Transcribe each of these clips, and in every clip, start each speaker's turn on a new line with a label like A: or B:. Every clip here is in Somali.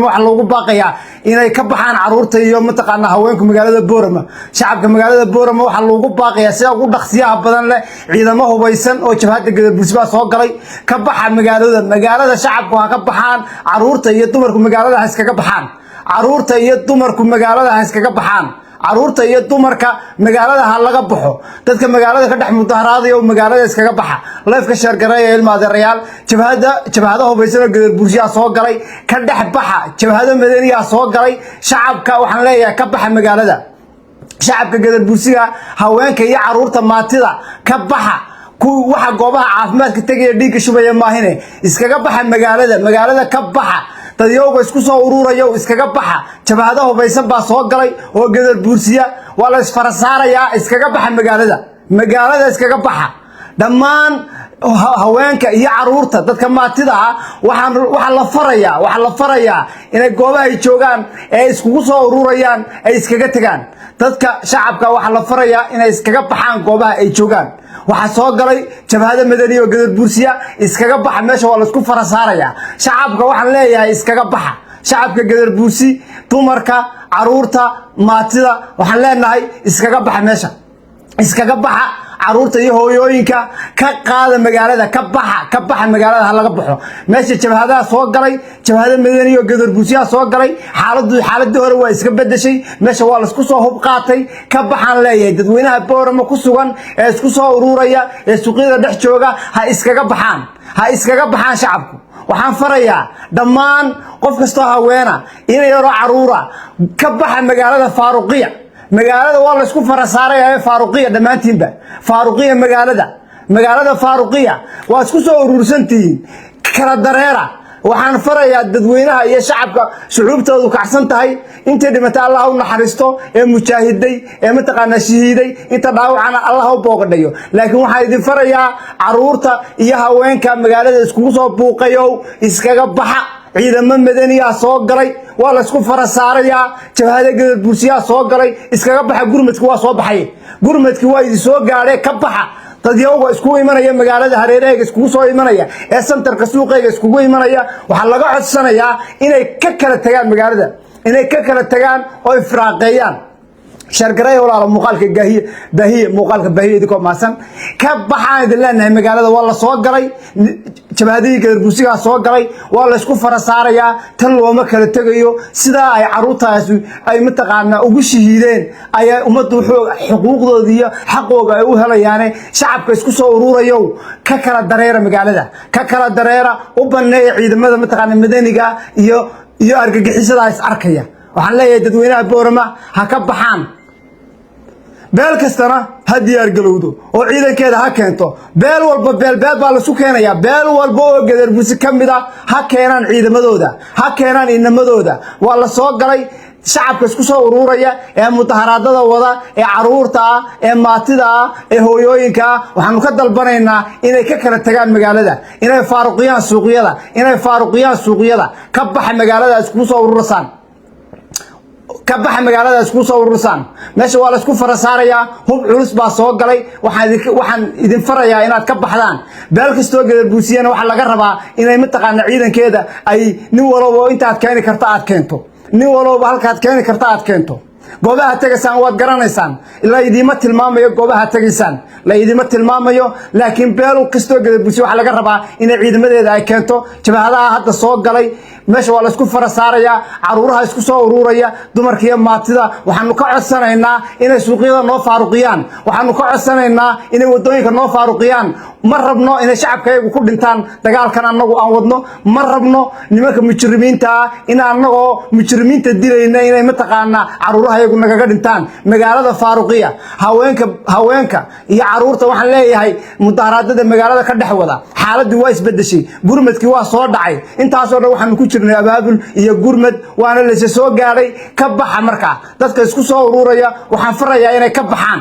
A: Waxaa loogu baaqayaa inay ka baxaan caruurta iyo mataqaanaa haweenka magaalada Boorama. Shacabka magaalada Boorama waxaa loogu baaqayaa sida ugu dhaqsiyaha badan leh, ciidamo hubaysan oo jabhadda Gadabursi baa soo galay. Ka baxa magaalada. Magaalada shacabku ha ka baxaan. Caruurta iyo dumarku magaalada ha iskaga baxaan. Caruurta iyo dumarku magaalada ha iskaga baxaan. Caruurta iyo dumarka magaalada ha laga baxo. Dadka magaalada ka dhex mudaharaadaya oo magaalada iskaga baxa. Live-ka share gareeya, ilma adeerayaal. Jabhada, jabhado hubaysan oo Gadabursiyaa soo galay. Ka dhex baxa. Jabhado madaniyaa soo galay. Shacabka waxaan leeyahay, ka baxa magaalada. Shacabka Gadabursiga, haweenka iyo caruurta maatida, ka baxa. Waxa goobaha caafimaadka tegaya, dhiigga shubaya maahine, iskaga baxa magaalada. Magaalada ka baxa. Dadyowga isku soo ururayo, iskaga baxa. Jabhado hubaysan baa soo galay oo Gadabursiya. Waa la isfarasaarayaa. Iskaga baxa magaalada. Magaalada iskaga baxa dhammaan, haweenka iyo caruurta. Dadka maatida ah waxaan waxaa la farayaa, waxaa la farayaa inay goobaha ay joogaan ee iskugu soo ururayaan ay iskaga tegaan. Dadka shacabka waxaa la farayaa inay iskaga baxaan goobaha ay joogaan. Waxaa soo galay jabhado madani oo Gadabursiya. Iskaga baxa meesha, waa laisku fara saarayaa. Shacabka waxaan leeyahay, iskaga baxa. Shacabka Gadabursi, dumarka, caruurta, maatida, waxaan leenahay, iskaga baxa meesha, iskaga baxa. Caruurta iyo hooyooyinka ka qaada magaalada. Ka baxa, ka baxa magaalada, ha laga baxo meesha. Jabhadaha soo galay, jabhada madani oo Gadabursiyaha soo galay. Xaaladu xaaladii hore waa iska bedeshay. Meesha waa laisku soo hub qaatay. Ka baxaan leeyahay. Dadweynaha Boorama ku sugan ee isku soo ururaya ee suuqyada dhex jooga, ha iskaga baxaan, ha iskaga baxaan. Shacabku waxaan farayaa dhammaan, qof kastoo haweena, ina yaroo caruura, ka baxa magaalada. Faaruqiya magaalada, waa laysku fara saaraya. Faaruqiya dhammaantiinba, faaruqiya magaalada. Magaalada faaruqiya, waa isku soo urursantihiin, kala dareera. Waxaan farayaa dadweynaha iyo shacabka shucuubtoodu kacsan tahay, intay dhimatay Allah u naxariisto ee mujaahiday ee mataqaanaa shahiiday, inta dhaawacana Allah u boogadhayo. Laakiin waxaan idin farayaa, caruurta iyo haweenka magaalada iskugu soo buuqayow, iskaga baxa. Ciidamo madaniyaa soo galay, waa laysku fara saarayaa. Jabhada Gadabursiyaa soo galay, iskaga baxa. Gurmadki waa soo baxay, gurmadki waa idin soo gaadhay, ka baxa. Dadyowga iskugu imanaya magaalada hareerahayga iskugu soo imanaya ee santarka suuqayga iskugu imanaya, waxaa laga codsanayaa inay ka kala tagaan magaalada, inay ka kala tagaan oo ifraaqeeyaan. Share gareey, walaalo, muuqaalka gaahiye, baahiye muuqaalka, baahiye idinkoo maasan. Ka baxaan idin leenahay magaalada. Waa la soo galay, jabhadihii Gadabursigaa soo galay, waa la isku fara saarayaa. Tan looma kala tegayo. Sidaa ay caruurtaasi ay mataqaanaa ugu shahiideen ayaa ummaddu xuquuqdooda iyo xaqooga ay u helayaane. Shacabka isku soo ururayow, ka kala dareera magaalada, ka kala dareera. U baneeya ciidamada mataqaana madaniga iyo argagixisada is arkaya. Waxaan leeyahay dadweynaha Boorama ha ka baxaan. Beel kastana ha diyaargalowdo oo ciidankeeda ha keento. Beel walba, beelbeel baa laisku keenayaa. Beel walba oo Gadarbusi ka mid a ha keenaan ciidamadooda, ha keenaan inamadooda. Waa la soo galay. Shacabka isku soo ururaya ee mudaharaadada wada ee caruurta ah ee maatida ah ee hooyooyinka ah, waxaanu ka dalbanaynaa inay ka kala tagaan magaalada, inay faaruqiyaan suuqyada, inay faaruqiyaan suuqyada. Ka baxa magaalada iskugu soo urursaan, ka baxa magaalada iskugu soo urursaan. Meesha waa laisku fara saarayaa. Hub culus baa soo galay. Waxaan idin farayaa inaad ka baxdaan. Beel kastoo Gadabuusiyana waxaa laga rabaa inay mataqaana ciidankeeda ay nin walowba intaad keeni karta aad keento, nin walowba halkaad keeni karta aad keento. Goobaha tegaysaan waad garanaysaan. La idiima tilmaamayo goobaha tegaysaan, la idiima tilmaamayo. Laakiin beel kastoo Gadabuusi waxaa laga rabaa inay ciidamadeeda ay keento. Jabhadaha hadda soo galay, meesha waa laisku fara saarayaa. Caruuraha isku soo ururaya, dumarka iyo maatida, waxaanu ka codsanaynaa inay suuqyada noo faaruqiyaan. Waxaanu ka codsanaynaa inay wadooyinka noo faaruqiyaan. Ma rabno inay shacabkayagu ku dhintaan dagaalkan annagu aan wadno. Ma rabno nimanka mujrimiinta ah in annagoo mujrimiinta dilayna inay mataqaanaa caruurahayagu nagaga dhintaan. Magaalada faaruqiya. Haweenka iyo caruurta waxaan leeyahay, mudaharaadada magaalada ka dhex wada, xaaladii waa isbedeshay, gurmadkii waa soo dhacay. Intaasoo dhan waxaanu ku jirnay abaabul iyo gurmad, waana layse soo gaadhay. Ka baxa markaa. Dadka isku soo ururaya waxaan farayaa inay ka baxaan.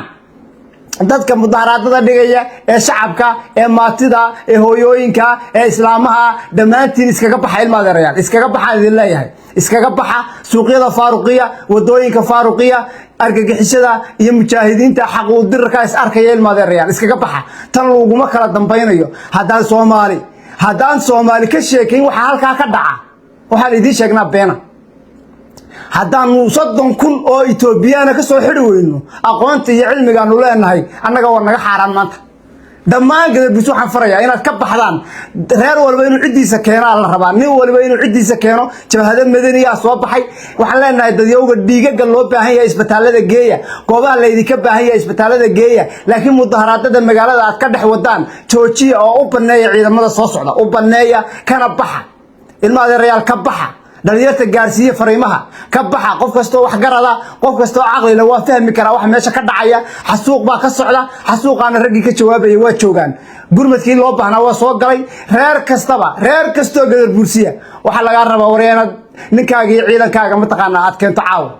A: Dadka mudaharaadada dhigaya ee shacabka ee maatida ee hooyooyinka ee islaamaha, dhammaantiin iskaga baxa. Ilma adeerayaal, iskaga baxaan idin leeyahay, iskaga baxa. Suuqyada faaruqiya, wadooyinka faaruqiya. Argagixisada iyo mujaahidiinta xaquudirarka is arkaya. Ilma adeerayaal, iskaga baxa. Tan laguma kala dambaynayo. Haddaan Soomaali ka sheekayn waxaa halkaa ka dhaca, waxaan idiin sheegnaa beena. Haddaanu 30,000 oo Etoobiyaana ka soo xidhi weyno, aqoonta iyo cilmigaanu leenahay annaga waa naga xaaraan. Maanta dhammaan Gadabuursi waxaan farayaa inaad ka baxdaan. Reer walba inuu ciddiisa keenaa la rabaa, nin waliba inuu ciddiisa keeno. Jabhado madaniyaa soo baxay. Waxaan leenahay dadyowga dhiigaga loo baahan yahay isbitaalada geeya, goobaha laydinka baahan yahay isbitaalada geeya, laakiin mudaharaadada magaalada aad ka dhex wadaan joojiya oo u baneeya ciidamada soo socda, u baneeya, kana baxa. Ilma adeerayaal, ka baxa. Dhalinyarta gaarsiiye fariimaha, ka baxa. Qof kastoo wax garada, qof kastoo caqlila waa fahmi karaa waxa meesha ka dhacaya. Xasuuq baa ka socda, xasuuqaana raggii ka jawaabaya waa joogaan. Gurmadkii loo baahnaa waa soo galay. Reer kastaba, reer kastoo Gadabuursiya, waxaa lagaa rabaa wareenad ninkaaga iyo ciidankaaga mataqaanaa aad keento caawa.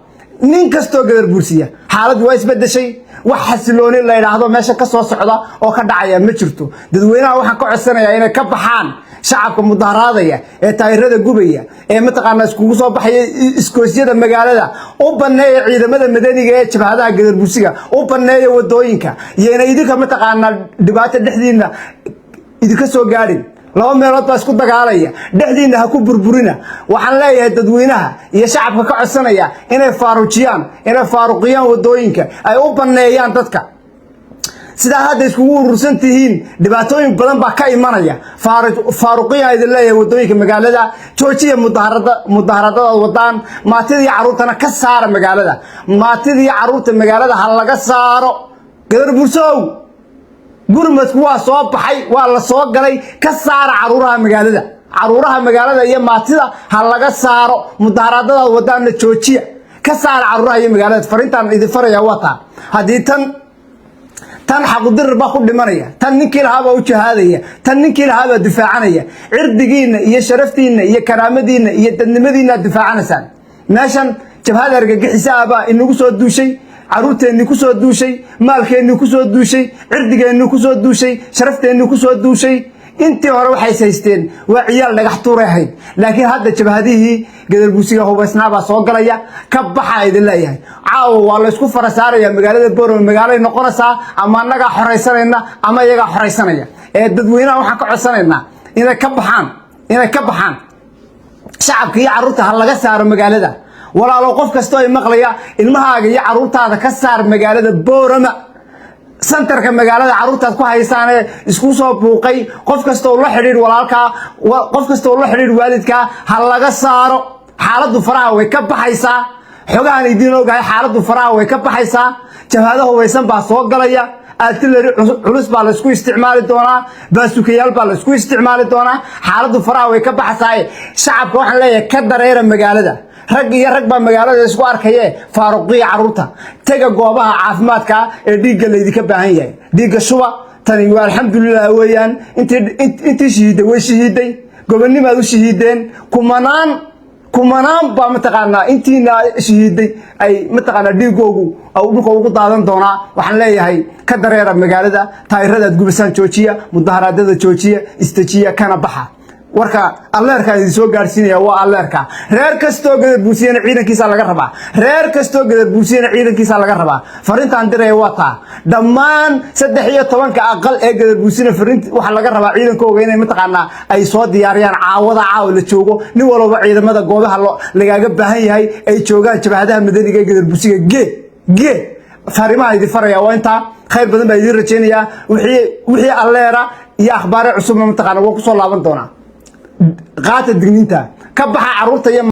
A: Nin kastoo Gadabuursiya, xaaladdu waa isbedeshay. Wax xasilooni la yidhaahdo meesha ka soo socda oo ka dhacaya ma jirto. Dadweynaha waxaan ka codsanayaa inay ka baxaan. Shacabka mudaharaadaya ee taayirada gubaya ee mataqaanaa iskugu soo baxaya iskoosyada magaalada, u baneeya ciidamada madaniga ee jabhadaha Gadabuursiga, u baneeya wadooyinka. Iyona idinka mataqaanaa dhibaato dhexdiina idinka soo gaadhin. Laba meelood baa isku dagaalaya, dhexdiina ha ku burburina. Waxaan leeyahay dadweynaha iyo shacabka ka codsanaya inay faarujiyaan, inay faaruqiyaan wadooyinka, ay u baneeyaan dadka. Sidaa hadda iskugu urursan tihiin, dhibaatooyin badan baa ka imanaya. Faaruqiyaan idin leeyahay wadooyinka magaalada. Joojiya mudaharadadaad wadaan. Maatidii carruurtana ka saara magaalada. Maatidii carruurta magaalada ha laga saaro. Gadabuursow, gurmadku waa soo baxay, waa la soo galay. Ka saara caruuraha magaalada, caruuraha magaalada iyo maatida ha laga saaro. Mudaharaadadaad wadaanna joojiya, ka saara caruuraha iyo magaalada. Farintaan idin faraya waa taa. Haddii tan xaqudirir baa ku dhimanaya, tan ninkii lahaabaa u jihaadaya, tan ninkii lahaabaa difaacanaya. Cirdigiinna iyo sharaftiinna iyo karaamadiinna iyo dadnimadiinna aad difaacanaysaan. Meeshan jabhada argagixisa ah baa inagu soo duushay, caruurteennii ku soo duushay, maalkeennii ku soo duushay, cirdigeennii ku soo duushay, sharafteenii ku soo duushay. Intii hore waxay haysteen waa ciyaal dhagax tuuray ahayd, laakiin hadda jabhadihii Gadabuursiga hubaysnaa baa soo galaya. Ka baxa idin leeyahay. Caawa waa laysku fara saaraya magaalada Boorama. Magaalay noqonaysaa ama annagaa xoraysanayna ama iyagaa xoraysanaya. Ee dadweynaha waxaan ka codsanaynaa inay ka baxaan, inay ka baxaan. Shacabka iyo carruurta ha laga saaro magaalada. Walaalo, qof kastoo ay maqlaya, ilmahaaga iyo carruurtaada ka saar magaalada Boorama, santarka magaalada. Carruurtaad ku haysaane isku soo buuqay, qof kastoo la xidhiidh walaalkaa, qof kastoo la xidhiidh waalidkaa, ha laga saaro. Xaaladdu faraha way ka baxaysaa. Xogahan idiin ogahay, xaaladdu faraha way ka baxaysaa. Jabhado hubaysan baa soo galaya. Artillery culus baa laysku isticmaali doonaa, baasukayaal baa laysku isticmaali doonaa. Xaaladdu faraha way ka baxaysaa. Shacabka waxaan leeyahay, ka dareera magaalada. Rag iyo rag baa magaalada isku arkaye. Faaruqiya carruurta, tega goobaha caafimaadka ee dhiigga laydinka baahan yahay, dhiigga shuba. Tani waa alxamdulilah weeyaan. Intii shahiiday way shahiiday, gobonimaad u shahiideen. Kumanaan kumanaan baa mataqaanaa intiina shahiiday ay mataqaanaa dhiigoogu dhulka ugu daadan doonaa. Waxaan leeyahay, ka dareera magaalada. Taayiradaad gubasaan joojiya, mudaharaadada joojiya, istajiya, kana baxa. Warka alleerkaan idin soo gaarsiinaya waa alleerka. Reer kastoo Gadabuursiyana ciidankiisa laga rabaa, reer kastoo Gadabuursiyana ciidankiisa laga rabaa. Farintaan diraya waa taa. Dhammaan 13-ka aqal ee Gadabuursina farinт waxaa laga rabaa ciidankooga inay mataqaanaa ay soo diyaariyaan. Caawada caawa la joogo, nin walba ciidamada goobaha lagaaga baahan yahay ay joogaan jabhadaha madaniga ee Gadabuursiga gee gee. Fariimaha idin faraya waa intaa. Khayr badan baa idiin rajaynayaa. Wixii alleera iyo akhbaare cusubna mataqaana waa kusoo laaban doonaa. Qaata digniinta, ka baxa carruurta iyo